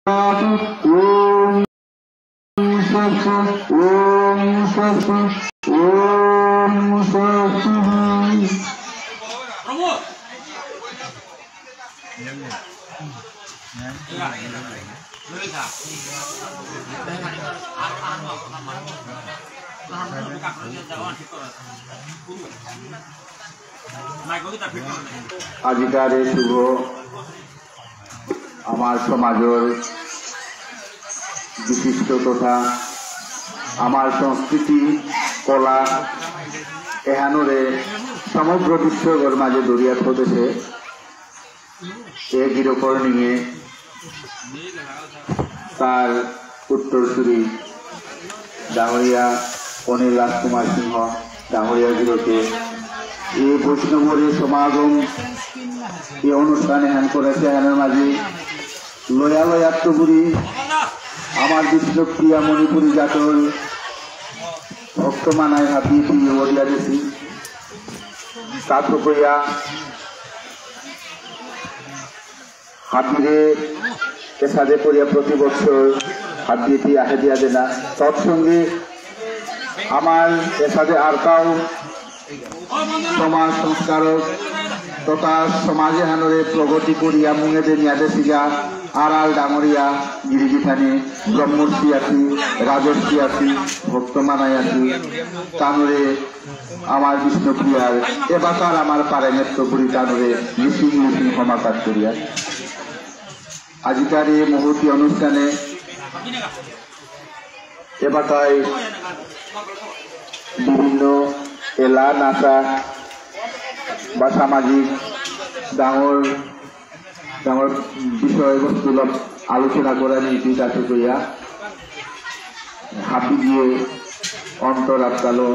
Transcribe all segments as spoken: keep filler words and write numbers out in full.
ॐ स्वस्ति, ॐ स्वस्ति, ॐ स्वस्तिः। আজিকার এই শুভ আমার সমাজর বিশিষ্ট তথা আমার সংস্কৃতি, কলা এহানরে সমগ্র বিশ্বর মাঝে দরিয়া থদেসে এ গিরকর নিঙে তার উত্তরসূরি ডাঙরিয়া অনিল রাজকুমার সিংহ ডাঙরিয়া গিরকে এই বৈষ্ণবর এই সমাগম, এই অনুষ্ঠান এহান করেসে, এহানর মাঝে লয়া লয়াত্ত পুরি আমার বিষ্ণুপ্রিয়া মণিপুরী জাতর ভক্ত মানাই হাবি পি ওডিয়া দেসি। তাত কইয়া হাবিরে এসাদে করিয়া প্রতি বছর হাবিয়ে তি আহে দিয়া দেনা। তৎসঙ্গে আমার এসাদে আরতাও সমাজ সংস্কারক তথা সমাজ এহানরে প্রগতি করিয়া মুঙেদে নিয়া দেসিগা আরাল ডাঙরিয়া গিরিগিথানি ব্রহ্মর্ষি আছি, রাজর্ষি আছি, ভক্ত মানাই আছি, তানুরে আমার বিষ্ণুপ্রিয়ার এবাকার আমার পারেঙেত্ত পুরি তানুরে লিসিং লিসিং ক্ষমা কাজ করিয়া। আজিকার এই মহতী অনুষ্ঠানে এবাকায় বিভিন্ন এলা নাচা বা সামাজিক ডাঙর ডাঙর বিষয়বস্তু লগ আলোচনা করা নিয়ে ঠিক আছে কইয়া হাবি গিয়ে অন্তর আত্মালো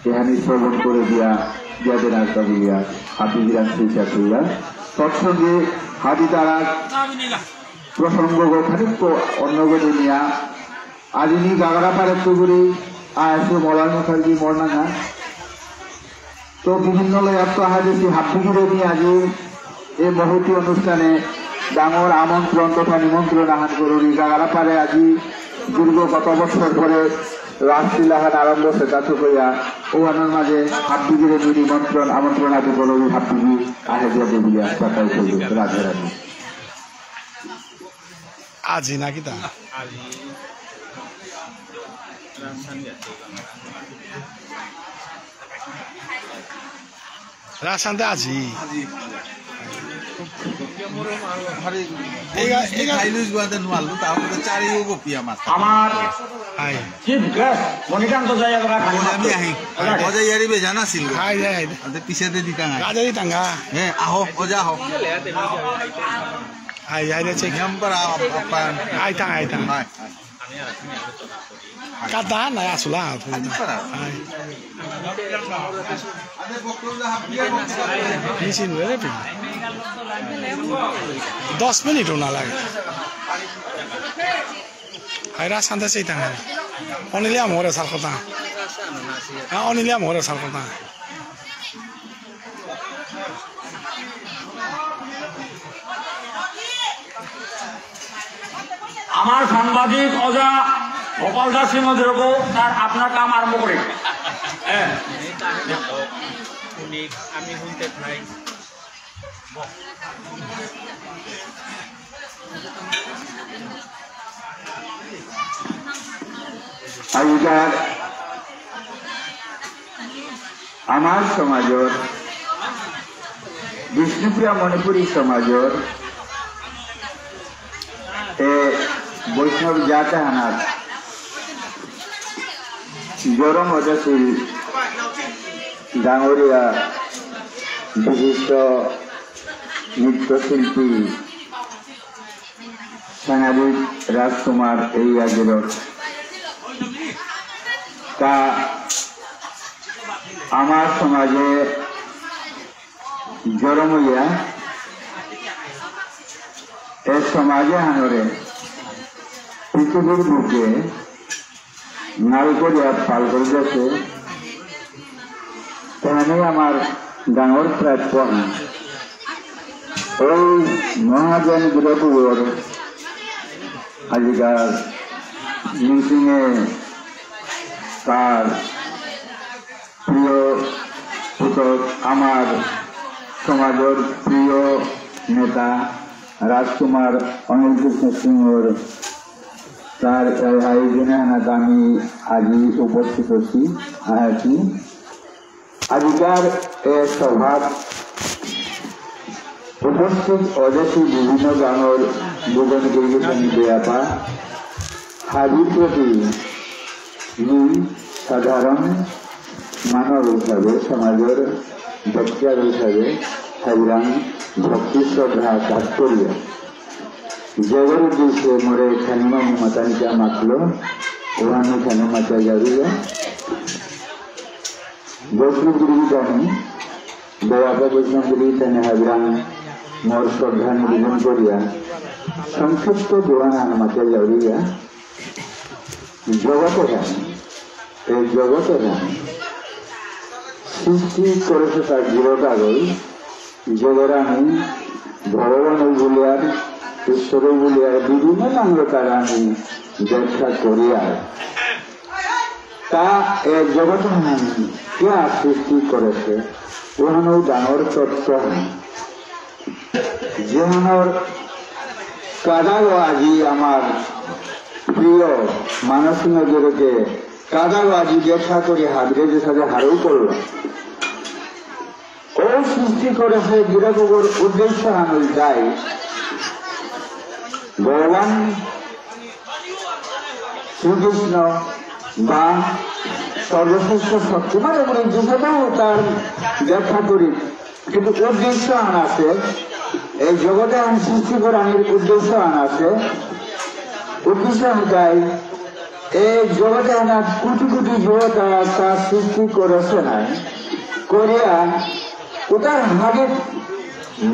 এহানি শ্রবণ করে দিয়া দিয়া দেনা একটা বলিয়া হাবি গিরান সেই চাকরিয়া তৎসঙ্গে হাবি তারা প্রসঙ্গ খানিক অন্য করে নিয়া আজিনি গাগারা পারে তুগুরি আয়সে মলার মুখার্জি মরনাঙ্গা। তো বিভিন্ন লয়াত্ত আহাদেশি হাব্বিগিরে নিয়ে আজি এই মহতী অনুষ্ঠানে ডাঙর আমন্ত্রণ তথা নিমন্ত্রণ আহান করুরি। গাগারা পারে আজি দীর্ঘ কত বছর পরে রাসলীলাহান আরম্ভ সেটা তো কইয়া ওহানর মাঝে হাব্বিগিরে নিয়ে নিমন্ত্রণ আমন্ত্রণ আদি করুরি হাব্বিগি আহে দিয়া দেবিয়া পাতাই করুরি রাধে রাধে। আজি না কিতা? রাসানতে আজি। এগা, এগা। খাইলু জুয়াতে নুয়ালু, তারপরে চারি উগো পিয়া মাছ। আমার হাই। Chief guest, মণিকান্ত জয়া বাগা খালি আমি আহি। মজা ইয়ারি বেজা না সিল। High, high, high. আদে পিছে দে দিতাঙ্গা। রাজা দিতাঙ্গা। হ্যাঁ, আহো, ওজা আহো। হাই, হাই, রে, চেক। নিয়ম পারা, আপ-, আপান। আইতাং, আইতাং। হাই, হাই। কাটা না আসলা। হাই। মেশিন রে, রে, দশ মিনিট না লাগে। হাই, রাসানতে সেই তাঙ্গা। অনিলিয়া মোরে সাল কথা। হ্যাঁ, অনিলিয়া মোরে সাল কথা। আমার সাংবাদিক ওজা গোপাল দাস সিংহ দ্রব্য, স্যার, আপনার কাম আরম্ভ করে। হ্যাঁ। উনি, আমি শুনতে চাই। আজিকার আমার সমাজর, বিষ্ণুপ্রিয়া মণিপুরী সমাজর, এ বৈষ্ণব জাত হানাত জরম অজাসিল ডাঙরিয়া বিশিষ্ট নৃত্যশিল্পী সাংবাদিক রাজকুমার এই আগের তা আমার সমাজে জরম হইয়া এ সমাজ হানরে পৃথিবীর বুকে নাল করিয়া পাল করে যাচ্ছে। তেমনি আমার ডাঙর প্রাপ্য হান। এই মহাজন গিরকগর আজিকার মিটিংয়ে তার প্রিয় পুতক, আমার সমাজর প্রিয় নেতা রাজকুমার অনিল কৃষ্ণ সিংহর তার এই আয়োজনে হানাত আমি আজি উপস্থিত আছি, আছি। আজিকার এ সভাত উপস্থিত অতিথি বিভিন্ন গাঙর বুজন গিরি গিথানি বেয়াপা হাবির প্রতি মি সাধারণ মানব হিসাবে, সমাজর ব্যক্তি হিসাবে হাবিরাং ভক্তি শ্রদ্ধা কাজ করিয়া। যেগর উদ্দেশ্যে মোরে খানি মানি মাতানিকা মাতলো, ওহানি খানি মাতা যাবিয়া। বৈষ্ণব গিরি গিথানি, বেয়াপা বৈষ্ণব গিরি গিথানি হাবিরাং মোর শ্রদ্ধা নিবেদন করিয়া সংক্ষিপ্ত দোয়ান আন মাতা যাবিয়া। জগতে হান, এই জগতে হান সৃষ্টি করেসে তার গিরকগই, যেগরে আমি ভগবান বুলিয়ার, ঈশ্বর বুলিয়ার, বিভিন্ন নাঙে তারে আমি ব্যাখ্যা করিয়ার। তা এ জগতে হান কিয়া সৃষ্টি করেসে, ওহানও ডাঙর তত্ত্ব হান। যেহানর কাদাগো আজি আমার প্রিয় মানসিক নজরকে কাদাগো আজি ব্যাখ্যা করি হাবিরে যে সাথে হারৌ করল। ও সৃষ্টি করেসে গিরকগর উদ্দেশ্য হান ইলতাই ভগবান শ্রীকৃষ্ণ বা সর্বশ্রেষ্ঠ শক্তি, মানে, উনি যেসাদেও তার ব্যাখ্যা করি, কিন্তু উদ্দেশ্য আন আসে, এই জগতে আন সৃষ্টি করানির উদ্দেশ্য আন আসে, উদ্দেশ্য আন তাই, এই জগতে আন কোটি কোটি জীবতা তার সৃষ্টি করেসে নাই, করিয়া উতার হাগে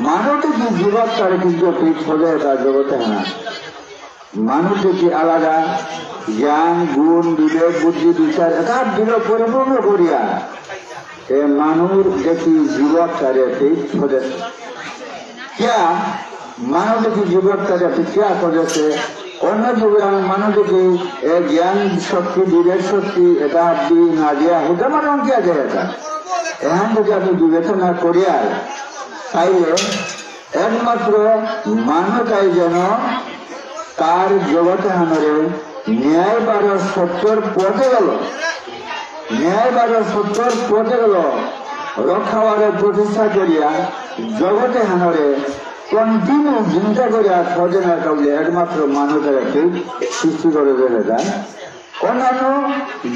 মানবতা কি জীবত তার কিন্তু পিছ হলে তার জগতে আন মানুষ দেখি আলাদা, জ্ঞান, গুণ, বিবেক, বুদ্ধি, বিচার, এতা বিবেক পরিপূর্ণ করিয়া, এ মানুষ দেখি জীবক তারে ঠিক খোঁজেসে। কিয়া মানুষ দেখি জীবক তারে ঠিক কিয়া খোঁজেসে? অন্য জীবরাং মানুষ দেখি এ জ্ঞান শক্তি, বিবেক শক্তি, এতা হাবি না দিয়া, হুদা মানুষ কিয়া দেহেতা? এহান যদি আমি বিবেচনা করিয়ার, তাইলে একমাত্র মানবতাই যেন তার জগতে হানরে ন্যায় বারো সত্যর পথে গেল, ন্যায় বারো সত্যর পথে গেল রক্ষা বারো প্রতিষ্ঠা করিয়া জগতে হানরে continue চিন্তা করিয়া খোঁজে না কাউলে একমাত্র মানবতাকে সৃষ্টি করে দেবে যায়। অন্যান্য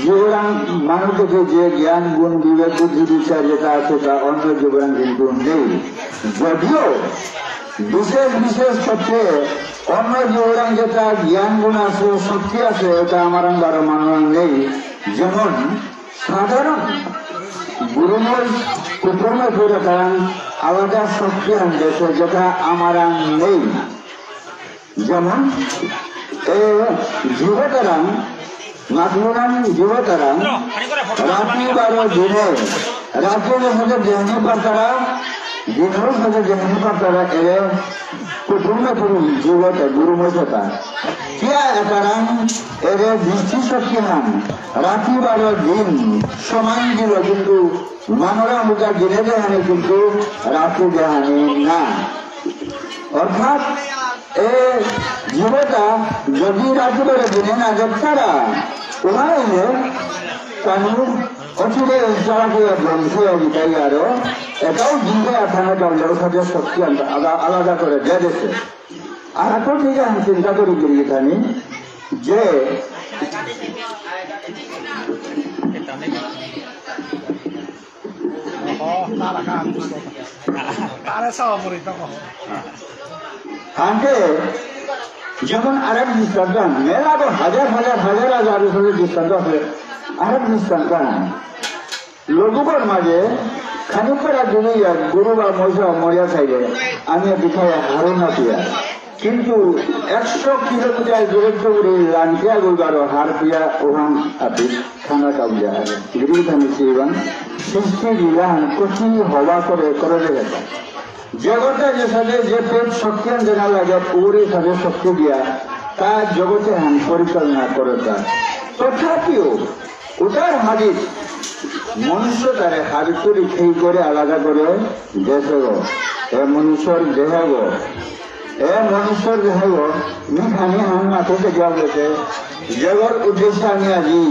জীবরাং মানুষকে যে জ্ঞান, গুণ, বিবেক, বুদ্ধি, বিচার যেতা আছে, তা অন্য জীবরাং কিন্তু নেই। যদিও বিশেষ বিশেষ ক্ষেত্রে অন্য জীবরাং যেতা জ্ঞান, গুণ আছে, শক্তি আছে, এতা আমারাং বারো মানুরাং নেই। যেমন সাধারণ গুরুময় কুকুরময় করে তারাং আলাদা শক্তি আন দেসে, যেতা আমারাং নেই। যেমন, এ, জীবতারাং, মাতলুরাং জীবতারাং, রাতি বারো দিনে, রাতির সাথে দেহনি পাতারা, দিনের সাথে দেহনি পাতারা, এরে কুটুম্বে পুরু জীবতা, গুরু মজতা। কিয়া এতারাং, এরে দৃষ্টি শক্তি হান, রাতি বারো দিন সমান দিল, কিন্তু মানুরা হুদা দিনে দেহানি কিন্তু রাতি দেহানি না। অর্থাৎ এ জীবতা যদি রাতি বারো দিনে না দেখতারা, ওহাইলে তানু অচিরে যারা করে ধ্বংস হয়ে যেতাই আরো, এতাও জিন্দে আথানে কাউলে ওসাদে শক্তি আলাদা, আলাদা করে দিয়ে দেসে। আর তো ঠিক আছে, চিন্তা করি গিরি গিথানি যে আনতে যেমন আরেক দৃষ্টান্ত, মেলা তো হাজার হাজার হাজার হাজার দৃষ্টান্ত আছে। আরেক দৃষ্টান্ত, লঘুকর মাঝে খানিকরা দূরে ইয়া গরু বা মহিষা মরিয়া খাইলে আমি বিখায় হারো না পিয়া। কিন্তু একশো কিলোমিটার দূরত্ব করে লাংটিয়া গরু বারো হার পিয়া ওহান আপি খানা কাবুলিয়া হারে। গিরি গিথানি শ্রীবান সৃষ্টি লীলাহান কচি হবা করে করে রেখেছে। জগতে যেসাদে যে পেট শক্তি আন দেনা লাগে, ওরে সাদে শক্তি দিয়া তা জগতে হান পরিচালনা করে তা। তথাপিও উতার হাদিত মনুষ্য তারে হাবিতুরি খেই করে আলাদা করে দেশে গো। এ মনুষ্যর দেহ গো। এ মনুষ্যর দেহ গো। মি খানি হান মাথে দেখে গেছে। জগর উদ্দেশ্যে আমি আজি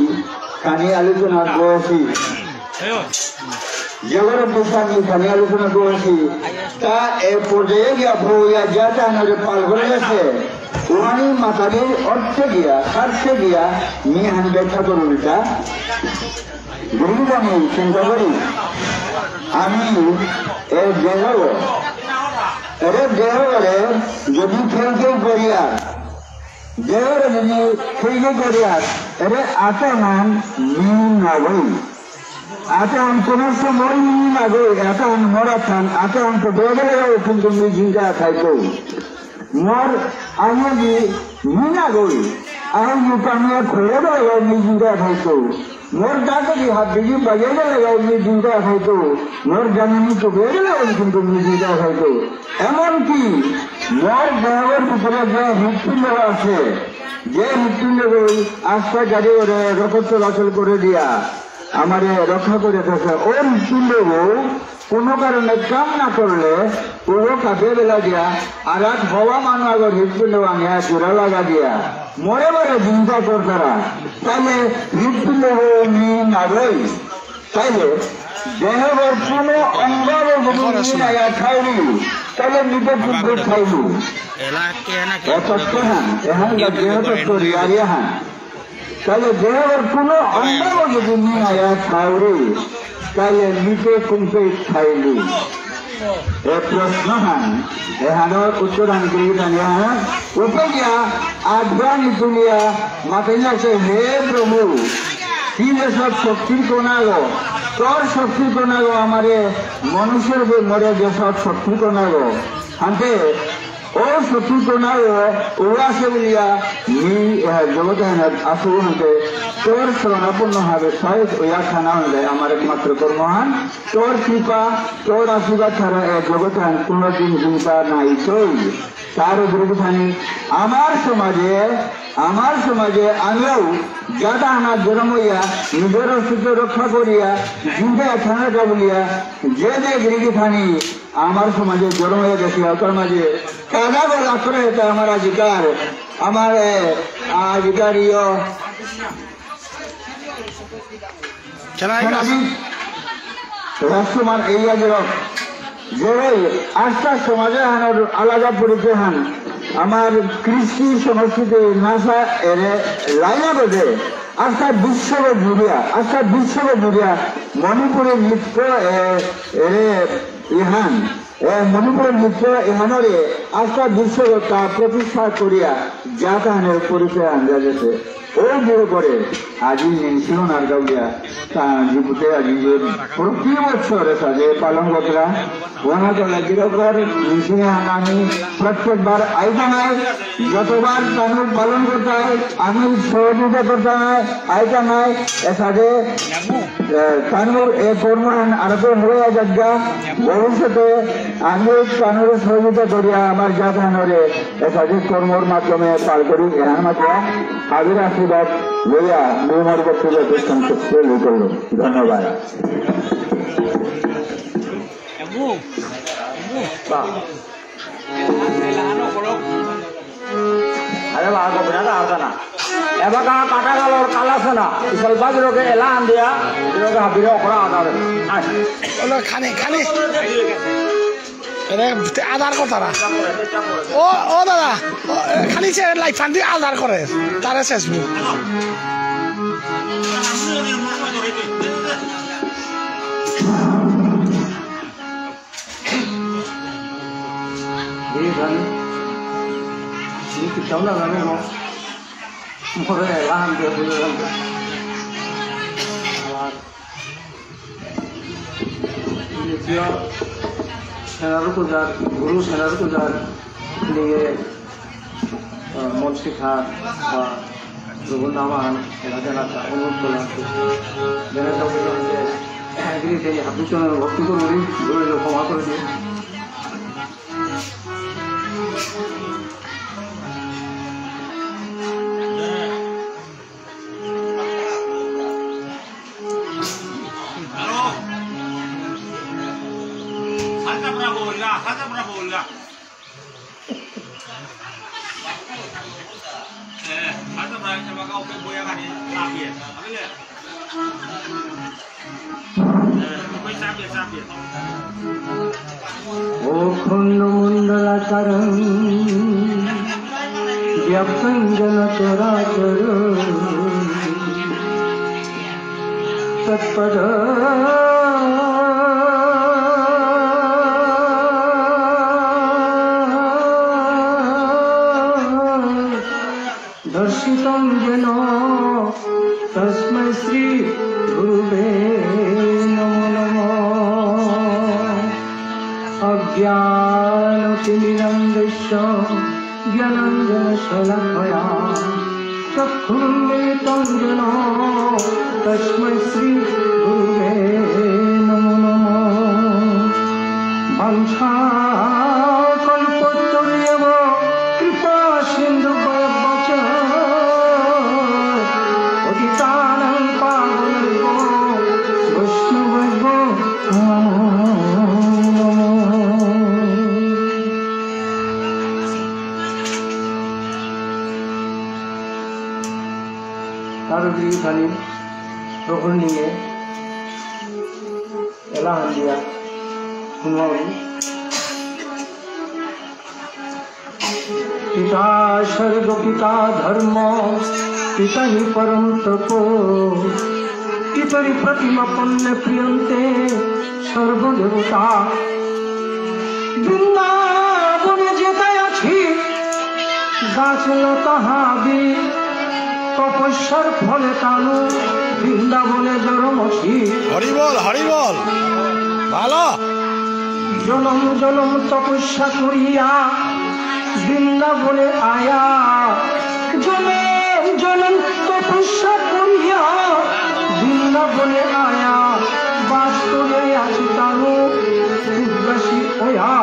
খানি আলোচনা করেছি। জগর উদ্দেশ্যে আমি খানি আলোচনা করেছি। তা এ পর্যায়ে গিয়া ভৌয়া যা তানরে পাল করে গেছে। ওহানি মাতারির অর্থে গিয়া, স্বার্থে গিয়া, মি হান ব্যাখ্যা করুন এটা। গিরিগিথানি চিন্তা করি, আমি এ দেহ, এরে দেহরে যদি খেলকে করিয়া, দেহরে যদি খেলকে করিয়া, এরে আতা নাম মি নাগই। আতা আন কোনো সময় মি নাগই, আতা আন মরা থান, আতা আন তো বেগলে কিন্তু মি জিঙ্গা থাইতো। মোর আঙুলি মিনা গই, আঙুলি পানিয়া খোলে গই মিজিঙ্গা খাইতো। মোর দাঁতে কি হাত দিকে বাজে গেলে গই মিজিঙ্গা খাইতো। মোর জানানি তো বেড়ে গেলে কিন্তু মিজিঙ্গা খাইতো। এমনকি মোর দেহর ভিতরে যে হৃৎপিণ্ড আছে, যে হৃৎপিণ্ড গই আস্তা গাড়ি ওরে রক্ত চলাচল করে দিয়া আমারে রক্ষা করে থাকে, ওই হৃৎপিণ্ড গো কোনো কারণে কাম না করলে পুরো কাপে বেলা দিয়া আর এক হওয়া মানু আগর হৃৎপিণ্ড ভাঙিয়া জোড়া লাগা দিয়া মরে মরে চিন্তা করতারা, তাহলে হৃৎপিণ্ড মি নাগই। তাইলে দেহর কোনো অঙ্গ যদি মি নাগা খাইলি, তাহলে মিতে কিন্তু খাইলু। এলা কে না কে এ তত্ত্ব না, এহান YouTube দেহ করে তত্ত্ব নি। রিয়ারিয়া হান। তাহলে দেহর কোনো অঙ্গ যদি নিয়ে আয়া খাওরি, তাহলে নিতে কুম্পে খাইলি। এ প্রশ্ন হান, এহানর উত্তর হান গিরি জানিয়া হান, উপে গিয়া আড্ডা নিতুলিয়া মাতাইলাছে, হে প্রভু, কি যে সব শক্তির কোনাগো, তোর শক্তির কোনাগো আমারে মনুষ্যর যে মরে যে সব শক্তির কোনাগো, হানতে ও সতী কোনাও ও আছে বুলিয়া মি, এ, জগতে হানাত আসু হতে তোর শরণাপন্ন হবে সহায়ক ওয়া খানা হলে আমার একমাত্র কর্মহান, তোর কৃপা, তোর আশীর্বাদ ছাড়া এ জগতে হান কোনোদিন চিন্তা নাই তৈ। তার উপরে খানি আমার সমাজে, আমার সমাজে আমিও যাদা হানা জন্ম হইয়া নিজের অস্তিত্ব রক্ষা করিয়া জিন্দা থানা বুলিয়া যে যে গিরিগিথানি আমার সমাজে জন্ম হয়ে গেছে, ওটার মাঝে কাদা বলা করে এটা আমার অধিকার, আমার, এ, অধিকার ইয়। কেন এই গাছ? সামাজিক রাজকুমার এই আজ যে ওই আস্থা সমাজে হানার আলাদা পরিচয় হান, আমার কৃষ্টি সংস্কৃতি নাচা এরে লাইনে বেঁধে আস্থা বিশ্বকে জুড়িয়া, আস্থা বিশ্বকে জুড়িয়া মণিপুরী নৃত্য এ, এরে ইহান, এ, মণিপুরী নৃত্য ইহানরে আস্থা বিশ্বকতা প্রতিষ্ঠা করিয়া জাতহানর পরিচয় আনজা যেতে। ও দিবসরে আজি নিংসিং নারগাউলিয়া, তা জিপুতে আজি যে প্রতি বছর সাজে পালন করতরা, ওহানাত লাগিরকর নিংসিং হানানি প্রত্যেকবার আইতা নাই, যতবার তানুর পালন করতাই, আমি সহযোগিতা করতাই, আইতা নাই, এসাদে, এ, তানুর এ কর্মহান আরো হয়ে যাগা, ভবিষ্যতে আমি তানুর সহযোগিতা করিয়া আমার জাতহানরে এসাদে কর্মর মাধ্যমে পাল করি, এহার মাধ্যমে হাবির আশীর্বাদ লইয়া মি মোর বক্তব্য সংক্ষিপ্ত করলু। ধন্যবাদ। আরে বাবা, গোপীনাথ আর না। এবাকা কাটা গেল ওর কালা সোনা। ইসলপা দিলোকে এলা আন দিয়া, দিলোকে হাবিরে অকরা আদার। আয়। ওলো খানি, খানি। এরে আদার করতারা। ও, ও দাদা, ও, এ, খানি সে লাইফ ফান্দি আদার করে। তারে শেষ বু। এই গান, এই কিতাব না গানে গো। মোরে এলা আন দিয়া, বুঝে গান। আর দ্বিতীয় সেনারু পূজার, গুরু সেনারু পূজার নিয়ে, আহ, মঞ্চ শিক্ষা বা যোগনামান এলাকা এলাকা অনুরোধ করলাম। যেন সবাই যে, আহ, গিরি দেবী হাবিচরণ ভক্তি করুরি, গুরু ক্ষমা করে দিন। অখণ্ডমণ্ডলাকারং ব্যাপ্তং যেন চরাচরং তৎপদঃ দর্শিতং যেন তস্মৈ শ্রী গুরবে নমো নমঃ। অজ্ঞানতিমিরান্ধস্য জ্ঞানাঞ্জনশলাকয়া চক্ষুরুন্মীলিতং যেন তস্মৈ শ্রী গুরবে নমো নমঃ। বাঞ্ছাকল্পতরুভ্যশ্চ কৃপাসিন্ধুভ্যো এব চ পতিতানাং পাবনেভ্যো বৈষ্ণবেভ্যো নমো নমঃ। তার গিরিখানি প্রভুর নিয়ে এলা হান্দিয়া হুমাউরি। পিতা স্বর্গ পিতা ধর্ম, পিতা হি পরম তপ। পিতরি প্রতিমা পণ্যে প্রিয়ন্তে সর্বদেবতা। বৃন্দাবনে যেতাই আছি, গাছ লতা হাবি, তপস্যার ফলে তানু বৃন্দাবনে জরমছি। হরি বল, হরি বল। ভালো। জনম জনম তপস্যা করিয়া বৃন্দাবনে আয়া, জনম জনম তপস্যা করিয়া বৃন্দাবনে আয়া, বাস করে আছি তানু উদ্বাসী হইয়া।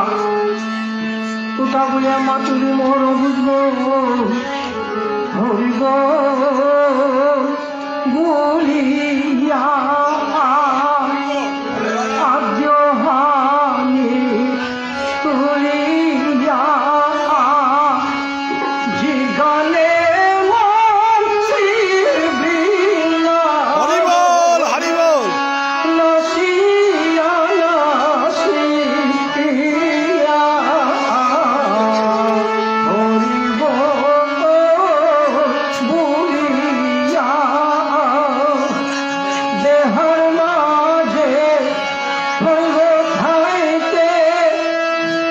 উতা বুলিয়া মাতুরি মোর বুঝবো, হরি বল বুলিয়া আদ্য হানি তুলিয়া জিগালে মন শ্রী বৃন্দাবন। হরি বল, হরি বল। নাচিয়া নাচিয়া হরি বল বুলিয়া দেহর মাঝে ভঙ্গ থাইতে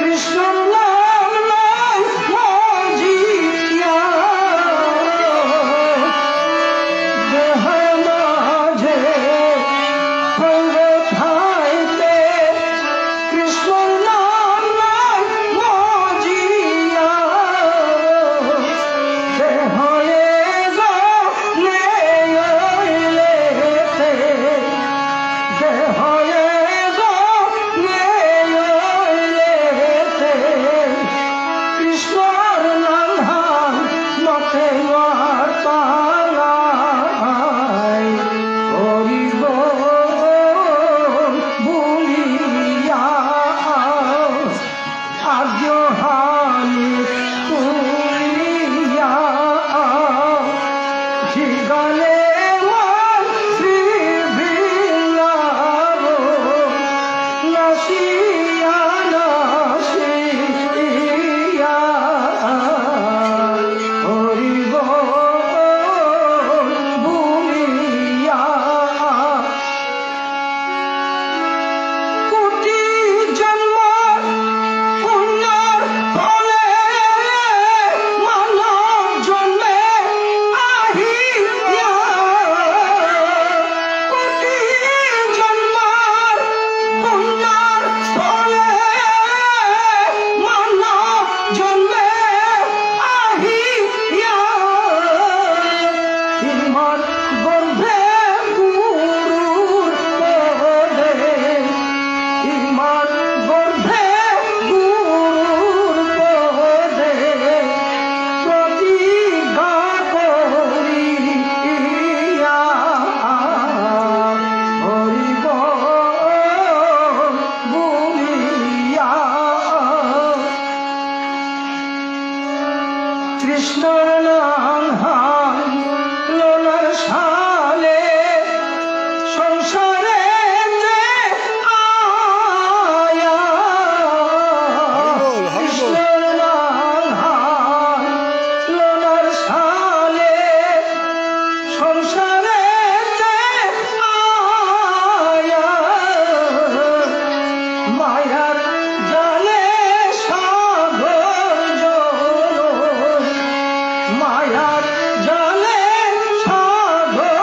কৃষ্ণ নাম নাই মজিয়া। দেহর মাঝে ভঙ্গ থাইতে কৃষ্ণ নাম নাই মজিয়া। দেহয়ে গো নেইলেতে, দেহয়ে গো নেইলেতে, কৃষ্ণর নাম হান মতে মাতালাই। হরি বল বুলিয়া আদ্য হানি তুলিয়া জিগালে মন শ্রী বৃন্দাবন। নাচিয়া নাচিয়া হরি বল বুলিয়া কোটি জন্ম পুণ্যর ফলে মানব জন্মে আহিয়া। কোটি জন্মর পুণ্যর ফলে মানব জন্মে আহিয়া। ইমার গর্ভে গুরুর পদে, ইমার গর্ভে গুরুর পদে প্রতিজ্ঞা করিয়া হরি বল বুলিয়া কৃষ্ণর নাম হান সালে সংসারে যে আয়া হরি বল, হরি বল। কৃষ্ণর নাম হান লোনার সালে সংসারে যে আয়া মায়ার জালে সাগর জল, মায়ার জালে সাগর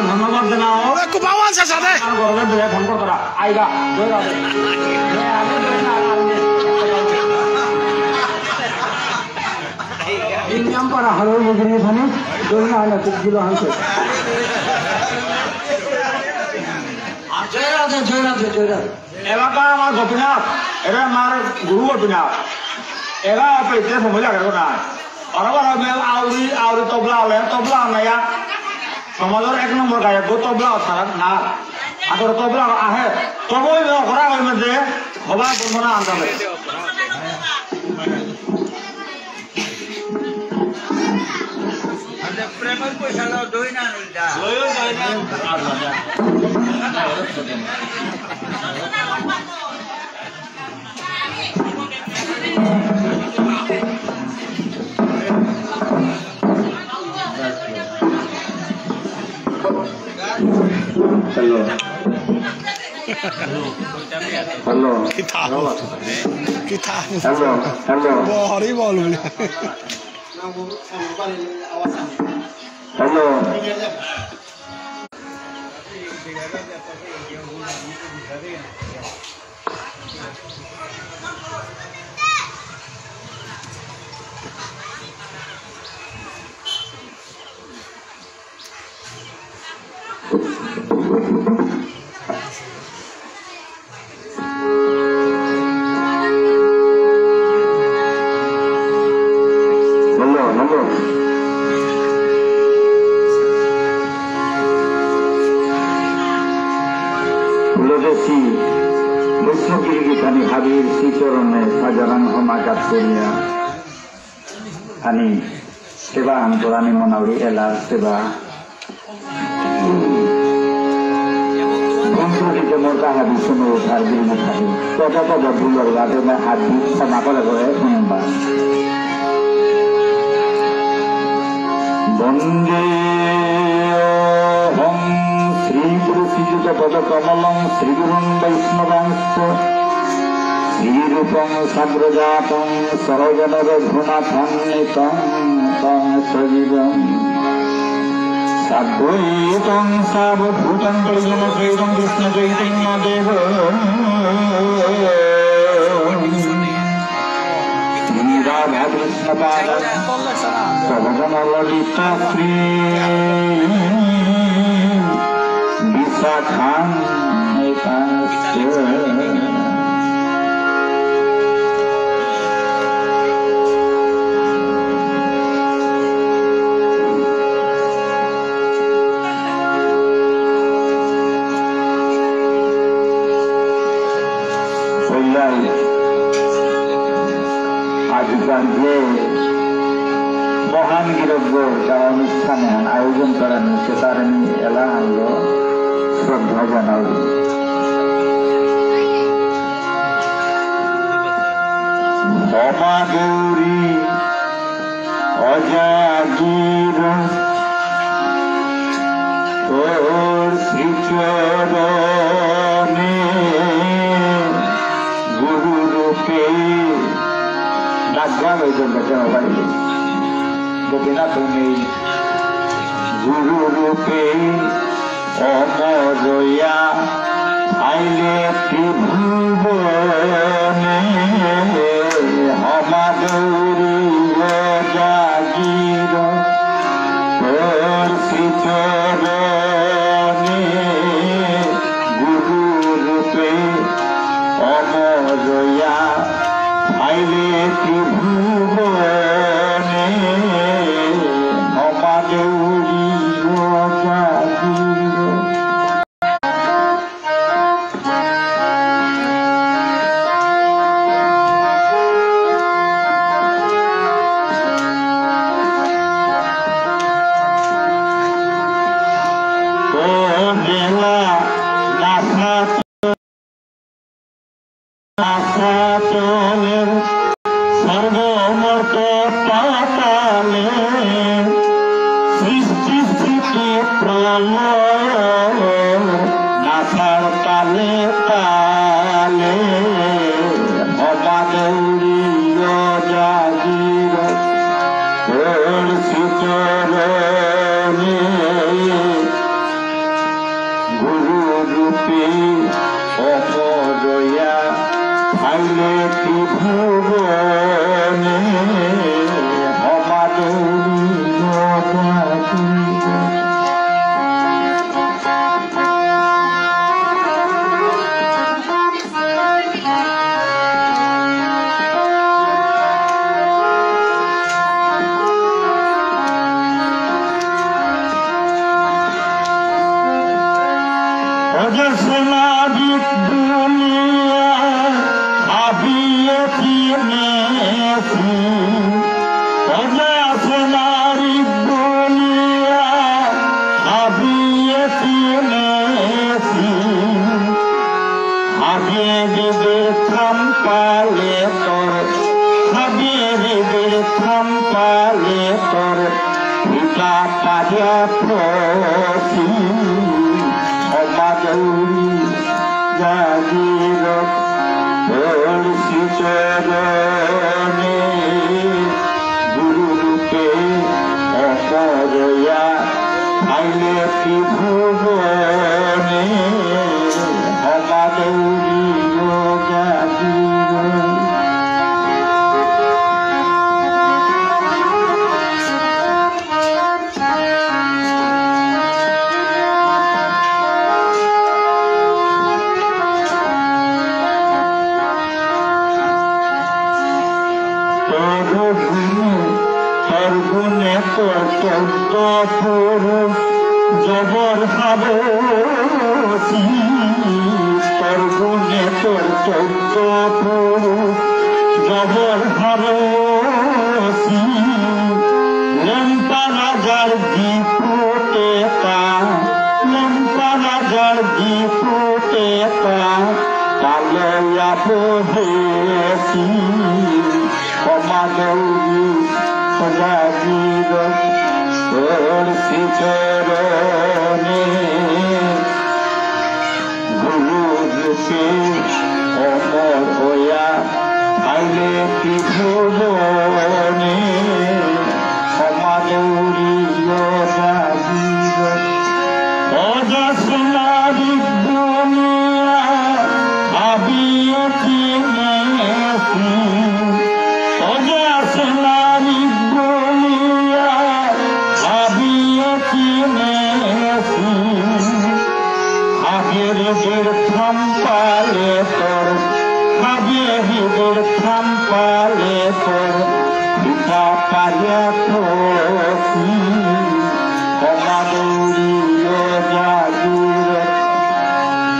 ধন্যবাদ জানাও। ওরে, কুপাওয়ান সে সাথে। আর গরমে ধরে ফোন করতারা। আইগা, জয় রাধে। ইন্ডিয়াম পারা হারো মুগিরি ফানি, জয় না আনা, তুক দিল হানসে। জয় রাধে, জয় রাধে, জয় রাধে। এবাকা আমার গোপীনাথ, এরা আমার গুরু গোপীনাথ। এরা অপেতে সময় লাগে না। বারো বারো মেল আউরি, আউরি তবলা আলে, তবলা আনায়া। সমাজর এক নম্বর গায়ক গো তবলা অসারা না। আগর তবলা আহে, তবই বে অকরা হই মধ্যে, হবা বন্দনা আনতাবে। প্রেমর পয়সা লও, দই না, উল্টা। হ্যালো। হ্যালো। কিতা? কিতা? Hello, hello. বহরি বল বলে। হ্যালো। Hello, hello. তুলসী, বৈষ্ণবগিরি গীতানি হাবির শ্রীচরণে হাজারান হমাকাত করিয়া। আনি সেবা আন্তরানি মনাউরি এলার সেবা। বন্ধু দিতে মোর কাহা বিষ্ণু উদ্ধার দিল মুখারি। তথা তথা ভুলর গাতে মে হাত দি ক্ষমা করে করে শুনবা। বন্দে অহং শ্রী গুরু শ্রীযুত পদ কমলং শ্রী গুরুন বৈষ্ণবাংশ্চ। শ্রীরূপং সাগ্রজাতং সহগণ রঘুনাথান্বিতং তং সজীবং সাদ্বৈতং সাবধূতং পরিজনসহিতং কৃষ্ণ চৈতন্য দেব শ্রীরাধাকৃষ্ণপাদান সহগণ ললিতা শ্রী বিশাখান্বিতাংশ্চ। আজিকার যে মহান গিরকগর তা অনুষ্ঠান এহান আয়োজন করানি, সে তারে মি এলা আনলো শ্রদ্ধা জানাও। ক্ষমা গৌরী অজাগির তোর শ্রীচরণে গুরু রূপে ডাকবা লইজন বেচে মোবাইল গোপীনাথ নেই গুরু রূপে অমরয়া আইলে ত্রিভুবনে হমাদৌরিয় জাগির তোর শ্রীচরণে গুরু রূপে অমরয়া আইলে ত্রিভুবনে হমাদৌরিয় জাগির। অমরয়া থাইলে ত্রিভুবনে হমাদৌরি অজসনাদিক দুনিয়া হাবিয়ে চিনেছি, অজসনাদিক দুনিয়া হাবিয়ে চিনেছি। হাবিয়ে দিদির থাম্পালে তোর, হাবিয়ে দিদির থাম্পালে তোর, পিতা পাজা প্রতি, অমাদৌরি জাগির, তোর শ্রীচরণে গুরু রূপে অমরয়া থাইলে ত্রিভুবনে হমাদৌরি জাগির। তোর গুণে, তোর গুণে তোর চৌদ্দ পুরুষ জবর হারসি, তোর গুণে তোর চৌদ্দ পুরুষ জবর হারসি। লেম্পা রাজার জিপুতেতা, লেম্পা রাজার জিপুতেতা, পালয়া বহেসি। অমাদৌরি জাগির, তোর শ্রীচরণে গুরু রূপে অমর হয়া আইলে ত্রিভুবনে। অমাদৌরি জাগির, অজসনাদিক দুনিয়া হাবিয়ে চিনেছি, অজসনাদিক দুনিয়া হাবিয়ে চিনেছি। হাবিয়ে দিদির থাম্পালে তোর, হাবিয়ে দিদির থাম্পালে তোর, পিতা পাজা প্রতি, অমাদৌরি জাগির,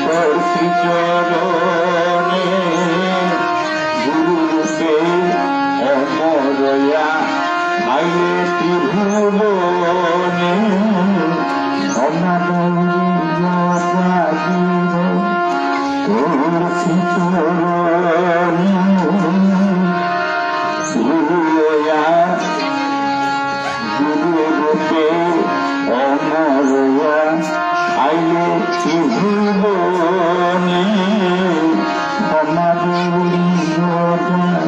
তোর শ্রীচরণে গুরু রূপে অমরয়া আইলে ত্রিভুবনে। অমাদৌরি জাগির, তোর শ্রীচরণে গুরুয়া, গুরু রূপে অমরয়া আইলে ত্রিভুবনে। অমাদৌরি জাগির।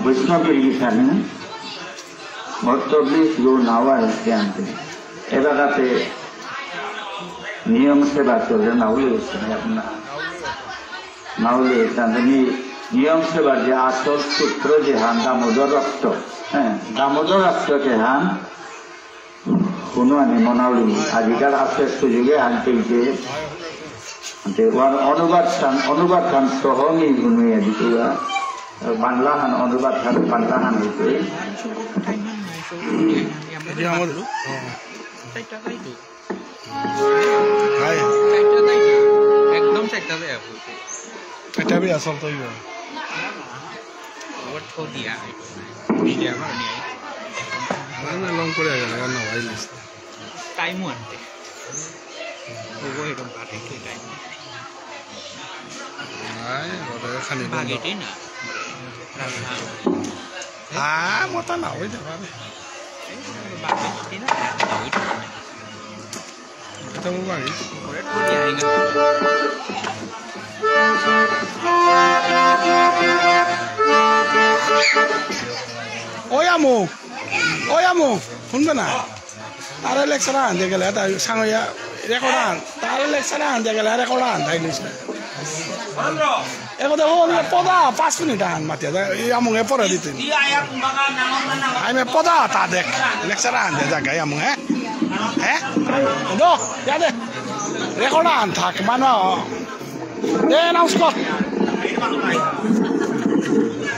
বৈষ্ণবের এখানে মোট চল্লিশ গো নাওয়া হচ্ছে আনতে। এলাকাতে নিয়ম সেবা চলে, নাউলি হচ্ছে না আপনার। নাউলি হচ্ছে না। নি-, নিয়ম সেবার যে আসল সূত্র যে হান দামোদর রক্ত, হ্যাঁ, দামোদর রক্ত যে হান কোনো আনি মনাউলি আজিকাল আছে সুযোগে আনতে যে, আনতে ওয়ার অনুবাদ খান, অনুবাদ খান সহ মি গুনুয়ে দিতুয়া। বাংলা হান অনুবাদ খান বাংলা হান হইতে। এই যে আমাদের, হ্যাঁ। হাই। একদম চারটা দেয়া বলতে। এটা আমি আসল তো ইয়া। ওর তো দিয়া। মিডিয়া আমার নিয়ে। না, না, লং করে গেল, না, ভাই, লিস্ট। টাইমও আনতে। ওগো এরকম পাঠে কি টাইম? নাই, ওটা খালি বাগেটে না। রাখা। হ্যাঁ, মতা না, ওই দেখা। বাগেটে না, ওই Ito mo ba, eh? Oy, amo! Oy, amo! Hunba na? Tare lecture an de gele, ta sangoya record an. Tare lecture an de gele, record an, dai nisa. Eko de ho, poda, পাঁচ minute an, Matia, E among e pore ditin. Ai me poda, ta dek, lecture an de jaga, E among, eh? Eh? Do, ya de. Record an, থাক, মানো. দে, announce কর।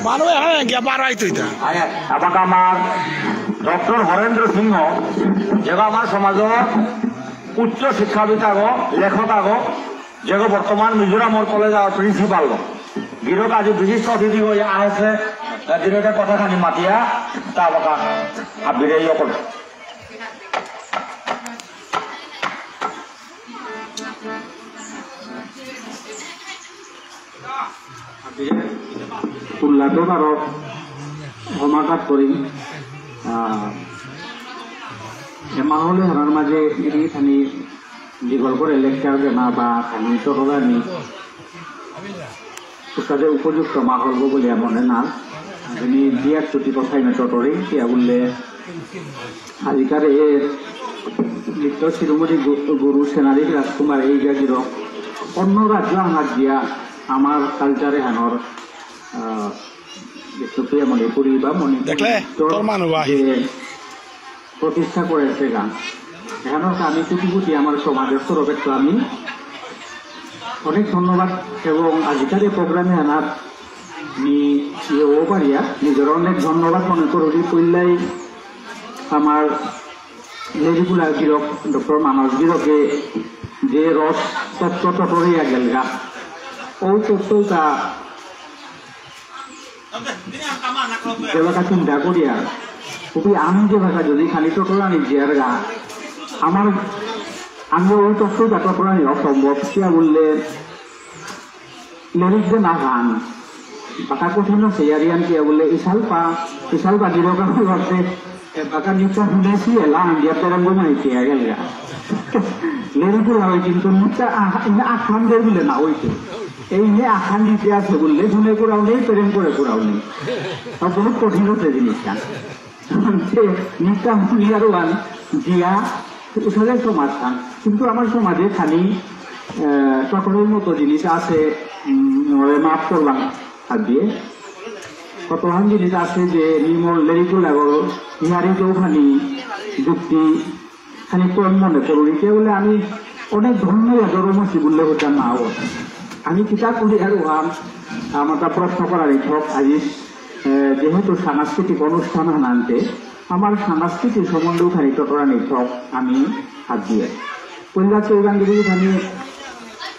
মানু এহান গিয়া বারো আইতই তা। আয়া, এবাকা আমার ডক্টর হরেন্দ্র সিংহ, যেগো আমার সমাজর উচ্চ শিক্ষাবিদ আগো, লেখক আগো, যেগো বর্তমান মিজোরামর কলেজ আর প্রিন্সিপাল গো। গিরক আজি বিশিষ্ট অতিথি হয়ে আহেছে, আহ, গিরকে কথা খানি মাতিয়া, তা এবাকা আবিরে ইয়ে করবে। উল্লাটো বারো সমাঘাত করি, আহ, এ মাহলে হারার মাঝে এটি খানি দীঘল করে লেকচার দেনা বা খানি চটগানি উস্তাদে উপযুক্ত মাহল গো বুলিয়া মনে না। যিনি বিয়ার চুটি কথাই না চটরে, কিয়া বললে আজিকার এ নৃত্য শিরোমণি গু-, গুরু সেনারী রাজকুমার এই জাগির অন্য রাজ্য আহার দিয়া আমার কালচারে হানর, আহ, বিষ্ণুপ্রিয়া মণিপুরী বা মণিপুরী দেখলে? নৃত্য তোর মানু আহি। যে প্রতিষ্ঠা করেছে গান। এখানে আমি কোটি কোটি আমার সমাজের তরফে তো আমি অনেক ধন্যবাদ এবং আজিকার এই প্রোগ্রামে আনার নি ইয়ে ও পারিয়া নিজের অনেক ধন্যবাদ মনে করি। পইলাই আমার লেরিকুলা গিরক, ডক্টর মানস গিরকে যে রস তত্ত্ব তটরিয়া গেলগা, ও তত্ত্বটা যেবাকা চিন্তা করিয়া, খুবই আমি যেবাকা যদি খালি টটরানি জিয়ারগা, আমার, আমি ওই তত্ত্বটা টটরানি অসম্ভব। কিয়া বললে, লেরিক যে না গান, বাকা কঠিন আছে, ইয়ারিয়ান কিয়া বললে, ইসালপা, ইসালপা গিরকা করতে, এ, বাকা নিচা শুনেছি, এলা আঙ্গিয়া পেরাঙ্গো মাই কিয়া গেলগা। লেরিক ওরা হয় কিন্তু নিচা আহ-, ইনে আখান দের বলে না হইতো। এই নিয়ে আখান দিতে আছে বললে, শুনে করাও নেই, প্রেম করে করাও নেই। আর বহুত কঠিন হচ্ছে জিনিসটা। যে নিতাম ইয়ারওয়ান দিয়া উসাদে সমাধান। কিন্তু আমার সমাজে খালি, আহ, টটরের মতো জিনিস আছে, উম, ওরে মাফ করলাম হাত দিয়ে। কতহান জিনিস আছে যে নিমল লেরিকুল লাগল, ইয়ারি তো খালি যুক্তি খানি কম মনে করুরি। কে বলে আমি অনেক ধন্য ধর্ম শিবুল্লে হতাম না হবো। আমি কিতাব পড়ি আর ওহান আমার তা প্রশ্ন করার ইচ্ছক আজি, এ, যেহেতু সাংস্কৃতিক অনুষ্ঠান হানান্তে আমার সাংস্কৃতিক সম্বন্ধে খানি টটরানি ইচ্ছক আমি হাত দিয়ে। পল্লা চৌগান যদি আমি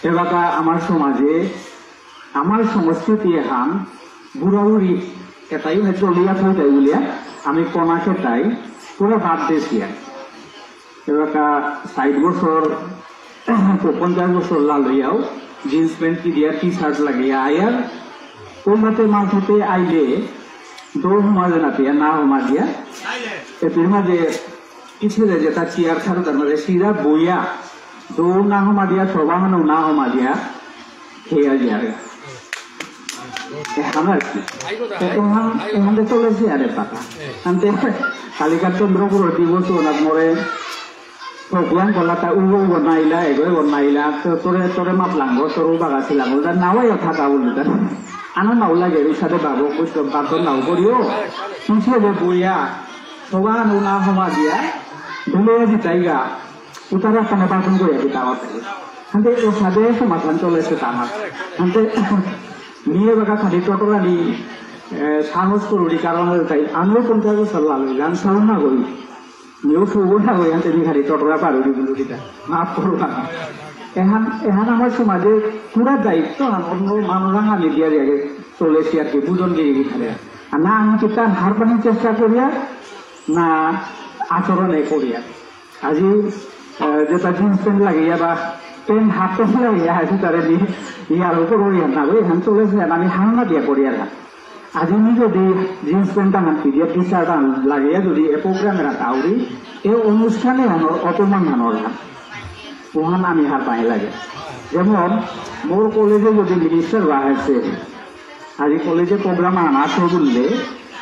এবাকা আমার সমাজে আমার সংস্কৃতি এহান বুড়াবুড়ি এটাই মানে চলিয়া থাকতে বুলিয়া আমি কনা খেতাই পুরা বাদ দিয়েছি আর। এবাকা ষাট বছর, পঞ্চাশ বছর লাল হইয়াও জিন্স প্যান্ট কি দিয়া টি শার্ট লাগিয়া আয়ার কোনটাতে মাথাতে আইলে দৌ হমা দেনা পিয়া না হমা দিয়া এপির মাঝে পিছে যে যেটা চেয়ার খারো তার মাঝে সিধা বইয়া দৌ না হমা দিয়া সবাহানো না হমা দিয়া খেয়া যার। এহান আর কি। এ-, এহান, এহান তো চলেছে আরে পাতা। আনতে কালিকা চন্দ্রপুর দিবস ওনার মরে ভগবান কলাতা উগো উগো নাইলা, এগো এগো নাইলা, তো তোরে, তোরে মাপ লাঙ্গো, তোর বাগা ছিলাঙ্গো, তার নাও এ থাকা বললি তার। আনা নাও লাগে, এই সাথে বাবু, বুঝতে পারতো নাও করিও। পিছিয়ে যে বইয়া, সবাহানো না হমা দিয়া, ভুলে দিতাইগা। উতারা তানে বাসন করে দিতে আমার। হাতে ও সাদে সমাধান চলেছে তা আমার। হাতে নিয়ে বাকা খালি টটরানি, এ, সাহস করুরি কারণ হয়ে তাই। আমিও পঞ্চাশ বছর লাল হইলাম, সাহস না করি। নিয়েও শুভ না হই, হাতে নিয়ে খালি টটরা পারুরি বুলুরিটা। মাফ করবা। এহান, এহান আমার সমাজে পুরা দায়িত্ব, আর অন্য মানুষ আমি দিয়ে দিয়ে চলেছি আর কি, বুঝন দিয়ে গিয়ে খালি। আর না আমি কি তার হারপানি চেষ্টা করিয়া, না আচরণে করিয়া। আজি, আহ, যেটা জিন্স প্যান্ট লাগিয়া বা প্যান্ট হাফ প্যান্ট লাগিয়া আজি তারে দি ইয়ার উপর ওই না ওই এখান চলেছে, আমি হামলা দিয়া করি আর। আজি আমি যদি জিন্স প্যান্ট আহান পিদিয়া টি শার্ট আহান লাগিয়া যদি এ প্রোগ্রামে রাখা উরি, এ অনুষ্ঠানে আনো অপমান আনো না। ওহান আমি হারপাই লাগে। যেমন মোর কলেজে যদি মিনিস্টার বাহেছে, আজি কলেজে প্রোগ্রাম আহান আছে বুললে,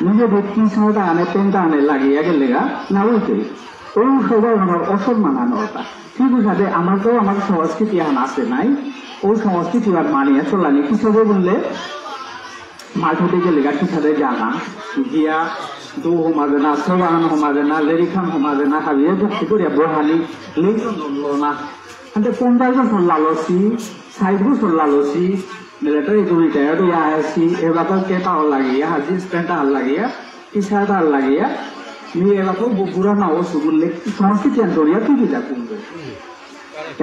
নিজে ব্যক্তি সাথে আনে পেন্টা আনে লাগিয়া গেলেগা, না বলতে। ওই সবাই আমার অসম্মান আনো ওটা। ঠিক আছে, আমার তো আমার সংস্কৃতি আহান আছে নাই, ওই সংস্কৃতি আর মানিয়া চলানি কি সবে বুললে, মাঠে গেলেগা কিসাদে জানা, গিয়া দৌ হমাজে না, সবাহান হমাজে না, লেরিকহান হমাজে না, হাবিয়ে যুক্তি করিয়া বহালি, লেইজন লড়লো না। আনতে পঞ্চাশ বছর লালসি, ষাট বছর লালসি, মিলিটারি তো রিটায়ার্ড হইয়া আছি, এবার তো কেটা হল লাগিয়া, হাজি স্প্যান্টা হল লাগিয়া, টি শার্ট হল লাগিয়া, মি এবার তো বু-, বুড়া না ও সুগুল্লে, সংস্কৃতি আন ধরিয়া তুই দিতা কুন্দু।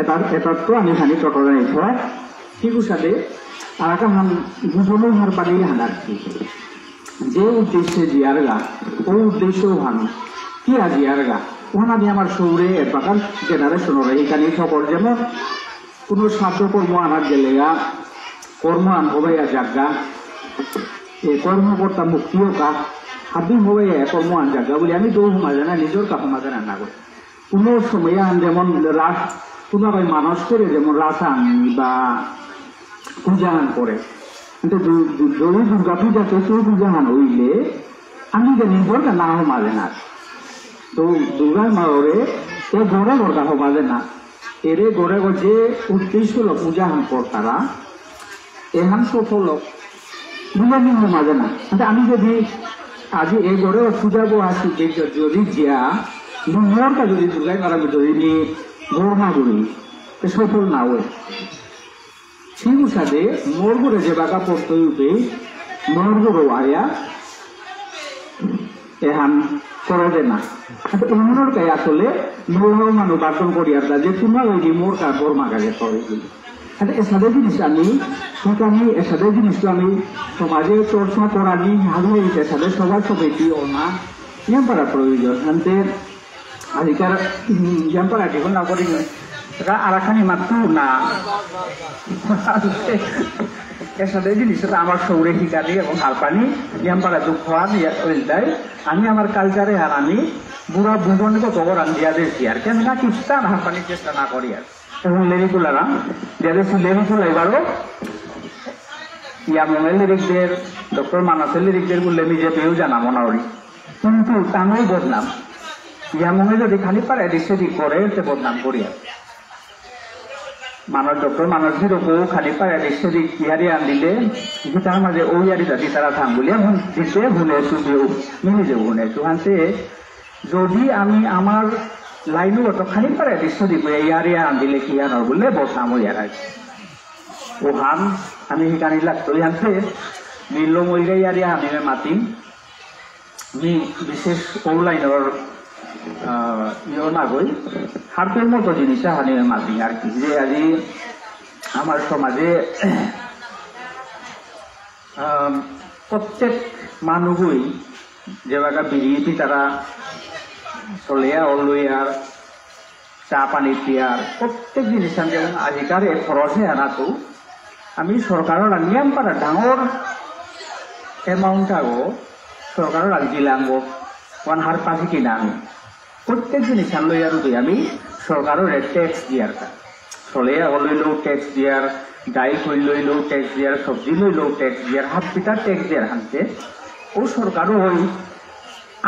এটা, এটা তো আমি খানি চটরা নিতে হয়। ঠিক আছে, আর একটা হান বুঝানো হার পানি হান আর কি। যে উদ্দেশ্যে জিয়ারগা, ও উদ্দেশ্য হান কি আর জিয়ারগা, ওহান আমি আমার সৌরে এবাকার জেনারেশনরে এখানে সকল যেমন কোনো সাধ্য কর্ম আনার গেলেগা, কর্ম আন হবাইয়া জাগা, এ কর্মকর্তা মুক্তিও কা, হাবি হবাইয়া কর্ম আন জাগা বলে আমি দৌ সমাজে না, নিজের কা সমাজে না, না করে। কোনো সময় আন যেমন রাস, কোনো ভাই মানুষ করে যেমন রাস আন বা পূজা আন করে। কিন্তু দু-, দু-, যদি দুর্গা পূজা তো কেউ পূজা আন হইলে আমি যে নিজের কা না সমাজে না। তো দুর্গা মারে এ ঘরে ঘরটা সমাজে না। এরে ঘরে ঘর যে উদ্দেশ্য হলো পূজা আন করতারা, এহান সফল হোক। বুঝলেন নি মাঝে না? আচ্ছা, আমি যদি আজি এই ঘরে পূজা বো আসি, যে য-, যদি যা, মোর কা যদি দুর্গাই মারা যদি নি ঘর না করি, তো সফল না হয়। ঠিক উসাদে মোর ঘরে যে বাকা পড়তে হইবে, মোর ঘরে আয়া, এহান করে দে না। আচ্ছা, এমনর কাই আসলে মহিলাও মানু বার্তন করিয়ার দা যে তোমার ওই মোর কা বর্মা কাজে করে দিল। আচ্ছা, এসাদে জিনিস আমি, ঠিক আমি এসাদে জিনিস তো আমি সমাজে চর্চা করানি, হাবিয়ে এসাদে সভা সমিতি ও না, নিয়ম পারা প্রয়োজন। আনতে আজিকার, উম, নিয়ম পারা জীবন না করি, এরা আরাকানি মাতু না। এসাদে জিনিস তো আমার সৌরে হিকানি এবং হারপানি, নিয়ম পারা দুঃখ আর ইয়া ওইটাই। আমি আমার কালচারে আর আমি বুড়া ভুবনকে খবর আন দিয়া দিয়েছি আর কি। আমি না কিস্তান হারপানি চেষ্টা না করি আর। এবং লেরিকুলারা, যাদের সে লেরিকুলা এবারও ইয়ামঙ্গের লিরিকদের, ডক্টর মানসের লিরিকদের বললে আমি যে পেয়েও জানা মনে করি। কিন্তু তানও বদনাম। ইয়ামঙ্গে যদি খালি পারে এদিক সেদিক করে, তে বদনাম করি আর। মানস, ডক্টর মানস গিরকও খালি পারে এদিক সেদিক ইয়ারি আন দিলে, গীতার মাঝে ও ইয়ারি জাতি তারা থাম বলিয়া হুন-, দিতে হুনে সুবিও, মিলি যে হুনে সুহান্তে যদি আমি আমার লাইনও অত খানি পারে দিচ্ছি দিকে ইয়ারি আন দিলে কি আন বুললে বদনাম হইয়া রাখে। ওহান আমি হিকানি লাগতো ইয়ান্তে মিললো মইরে ইয়ারি আমি মাতিম। মি বিশেষ ও লাইনর, আহ, ইয়ে না গই, হারপের মতো জিনিস হানি মাতিম আর কি। যে আজি আমার সমাজে, আহ, প্রত্যেক মানুষই যেবাকা বিড়ি পিতারা চলিয়া অলইয়ার চা পানি পিয়ার প্রত্যেক জিনিস আমি যেমন আজিকার এ খরচে আনাতো আমি সরকারর নিয়ম পারা ডাঙর amount আগো সরকারর দিলাম গো ওয়ান হার পাখি কিনা আমি প্রত্যেক জিনিস আনলো ইয়ার উদয় আমি সরকারর ট্যাক্স দিয়ার কা। চলে আগো লইলেও ট্যাক্স দিয়ার, ডাইল কইল লইলেও ট্যাক্স দিয়ার, সবজি লইলেও ট্যাক্স দিয়ার, হাফ পিঠা ট্যাক্স দিয়ার হানতে। ও সরকারও হই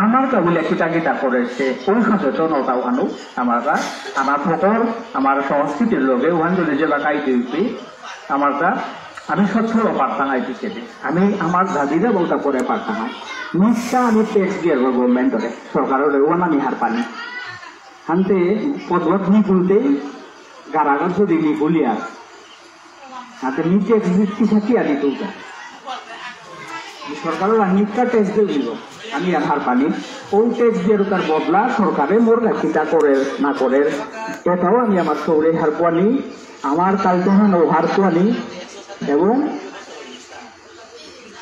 আমার কাবুলে কিতা কিতা করেছে, ও সচেতনতা ওখানো আমার কা, আমার ফকর, আমার সংস্কৃতির লগে ওখান যদি যে বাকাই দিবি, আমার কা, আমি সচ্ছল পারতাম আই পিছে। আমি আমার দাদিরা বলতা করে পারতাম। মিথ্যা আমি ট্যাক্স দিয়ার গভর্নমেন্টরে, সরকাররে, ওখান আমি হার পানি। হানতে পদবত নিকুলতে গারাগার যদি নিকুলিয়া, হাতে নিচে একটু কিসা কি আদি তুলতা। সরকারর নিকা ট্যাক্স দিয়ে দিব। আমি আর হার পানি। ও ট্যাক্স দিয়ে তার বদলা সরকারে মোর কিতা করে না করে, এটাও আমি আমার সৌরে হার পানি, আমার কালচার হার পানি এবং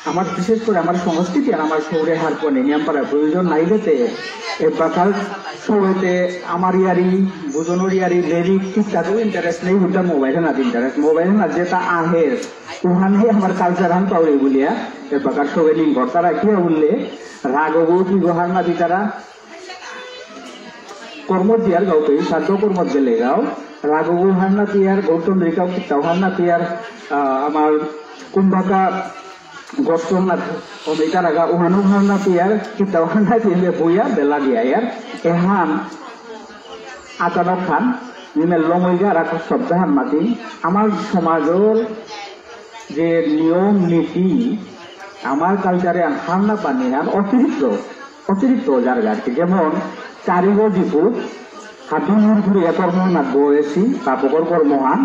আমার বিশেষ করে আমার সংস্কৃতি আর আমার সৌরে হারপনে নিয়াম পারা প্রয়োজন নাই যেতে। এবাকার সৌরেতে আমার ইয়ারি, বুজনর ইয়ারি, লেরিক, ঠিক তাতেও ইন্টারেস্ট নেই, উল্টা মোবাইল হানাত ইন্টারেস্ট। মোবাইল হানাত যেটা আহের, উহানে আমার কালচার হান পাউরি বুলিয়া, এবাকার সৌরে লিঙ্গ। তারা কি বললে, রাগ বউ কি গোহার না দিতারা? কর্ম দিয়ার গাও পেই, শ্রাদ্ধ কর্ম গেলে গাও, রাগবু হার না পিয়ার, গৌতম রিকাও কিতাও হার না পিয়ার, আহ, আমার কুম্ভাকা গোষ্ঠী হার না, অমিতা রাগা উহানু হার না পিয়ার, কিতাও হার না পিয়ার, বুয়া বেলা দিয়া ইয়ার, এহান আচানক খান, নিমে লমইগা রাখা শব্দ হান মাতি, আমার সমাজর যে নিয়ম নীতি, আমার কালচারে হার না পানি হান অতিরিক্ত, অতিরিক্ত জায়গা আর কি। যেমন চারিগো জিপু, হাবি মুর ঘুরিয়া কর্ম না বয়েছি, পাপকর কর্ম হান,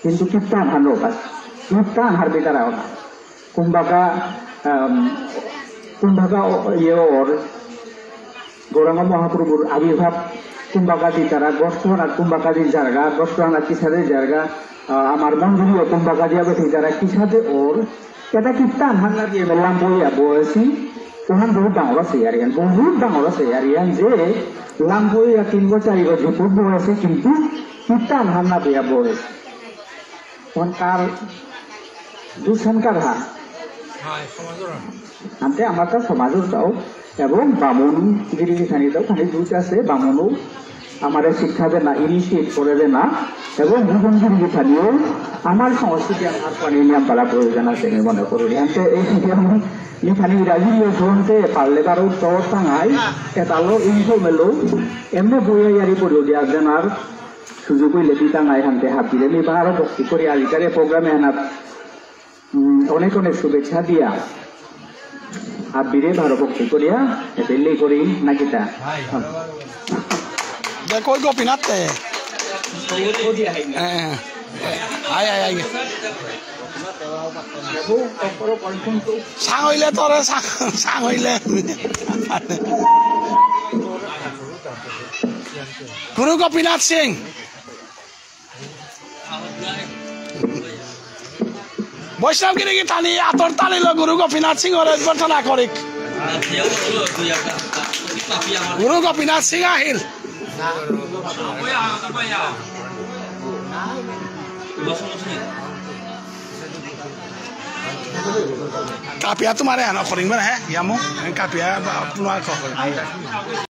কিন্তু কীর্তন হান রোগ আছে। কীর্তন হার ভিতরে ওঠা। কুম্বাকা, আম, কুম্বাকা ও-, ইয়ে ওর, গৌরাঙ্গ মহাপ্রভুর আবির্ভাব কুম্বাকাদি তারা গোষ্ঠহানা কুম্বাকাদি জায়গা, গোষ্ঠহানা কিসাদে জায়গা, আহ, আমার মন্দিরীয় কুম্বাকাদি আবে ঠিক তারা কিসাদে ওর, এটা কীর্তন হান্না দিয়ে লাম্বইয়া বয়সি, ওহান বহুত ডাঙর আছে ইয়ারিয়ান, বহুত ডাঙর আছে ইয়ারিয়ান যে লাম্বইয়া তিন বছর চারি বছর খুব বয়সে কিন্তু কীর্তন হান্না দিয়া বয়স। ওখানকার দুঃসংকার হান। আনতে আমার তো সমাজর তাও এবং বামুন গিরি গিথানি তাও খানি দুষ আছে, বামুনও আমারে শিক্ষা দেনা, ইনিশিয়েট করে দেনা এবং ভুবন গিরি গিথানিও আমার সংস্কৃতি আমার পানি নিয়ম পালা প্রয়োজন আছে আমি মনে করি। আনতে এই শিক্ষা আমি নিখানি রাজি হয়ে শুনতে পারলে তার উত্তর তাঙাই এতালো ইনফর্মেলো এমনি বইয়া ইয়ারি পড়িও দিয়া দেনার সুযোগ হইলে দিতাঙাই হানতে হাবিরে মি বারো ভক্তি করি আজিকার এই প্রোগ্রামে হানাত উম, অনেক অনেক শুভেচ্ছা দিয়া হাবিরে বারো ভক্তি করিয়া এতে লে করি নাকিতা। দে কই গোপীনাথ তে? হ্যাঁ, হ্যাঁ। আয়, আয়, আয়। সাং হইলে তোরে সাং, সাং হইলে। গুরু গোপীনাথ সিং। বৈষ্ণব গিরি গিথানি আতর তালিল গুরু গোপীনাথ সিংহরে প্রার্থনা করিক। গুরু গোপীনাথ সিং আহিল। কাপিয়া তোমারে আনা করিম হে, ইয়ামো, কাপিয়া বা, পুনা করিম।